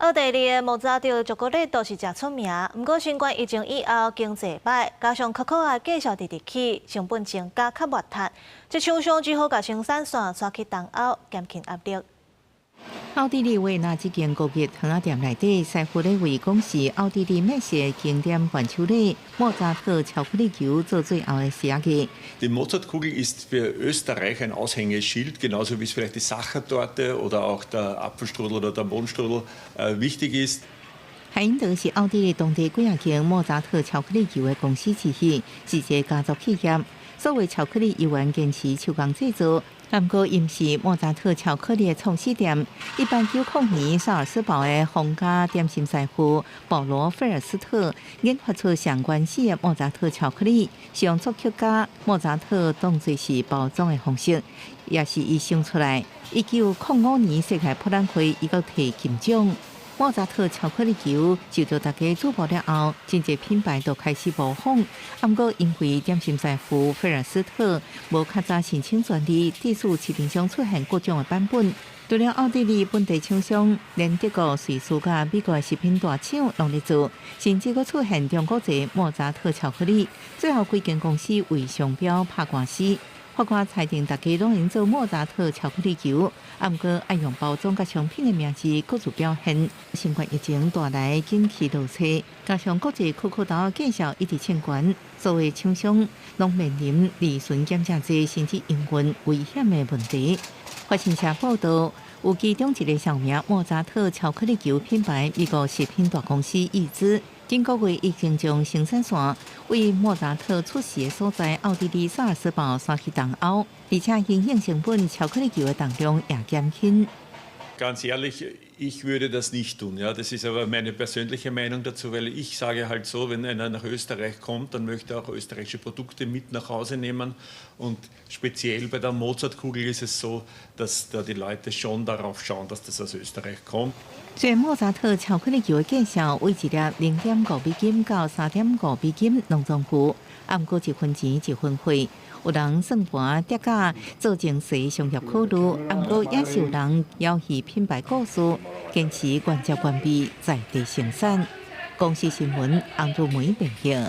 奧地利的莫扎特巧克力都是誠出名，毋過新冠疫情以後經濟歹，加上可可愛繼續直直起，成本增加較麻煩，這廠商只好共生產線徙去東歐，減輕壓力。奧地利維也納這間高級糖仔店內底，師傅咧為講是奧地利美食經典伴手禮莫扎特巧克力球做最後的仕上げ。 Die Mozartkugel ist für Österreich ein Aushängeschild, genauso wie es vielleicht die Sachertorte oder auch der Apfelstrudel oder der Mohnstrudel wichtig ist. 海因德是奧地利當地幾仔間莫扎特巧克力球的公司之一，是一个家族企業。所謂巧克力猶原堅持手工製作，毋過伊毋是莫扎特巧克力的創始店。1890年，薩爾斯堡的皇家點心師傅保羅費爾斯特研發出上原始的莫扎特巧克力，是用作曲家莫扎特當做是包裝的方式，也是伊想出來。1905年世界博覽會，伊閣提金獎。莫扎特巧克力球受到大家矚目了後，真濟品牌都開始模仿。毋過因為點心師傅費爾斯特無較早申請專利，致使市場上出現各種的版本。除了奧地利本地廠商，連德國、瑞士佮美國的食品大廠攏咧做，甚至閣出現中國製莫扎特巧克力。最後規間公司為商標拍官司。法官裁定，大家攏會用做莫扎特巧克力球，毋過愛用包裝佮商品的名字各自表現。新冠疫情帶來景氣落挫，加上國際可可豆價數一直衝懸，所有廠商攏面臨利潤減誠濟，甚至營運危險的問題。法新社報道，有其中一个上名莫扎特巧克力球品牌美國食品大公司易知，頂個月已經將生產線為莫扎特出世的所在奧地利薩爾斯堡徙去東歐，而且營運成本巧克力球的重量也減輕。 Ganz ehrlich, ich würde das nicht tun. Ja, das ist aber meine persönliche Meinung dazu, weil ich sage halt so, wenn einer nach Österreich kommt, dann möchte er auch österreichische Produkte mit nach Hause nehmen. Und speziell bei der Mozartkugel ist es so, dass da die Leute schon darauf schauen, dass das aus Österreich kommt. 雖然莫扎特巧克力球的價數為一粒0.5美金到3.5美金攏總有，毋過一分錢一分貨。有人算盤疊加做精細商業考慮，毋過也是有人枵魚品牌故事，堅持原汁原味在地生產。公視新聞，洪如梅編譯。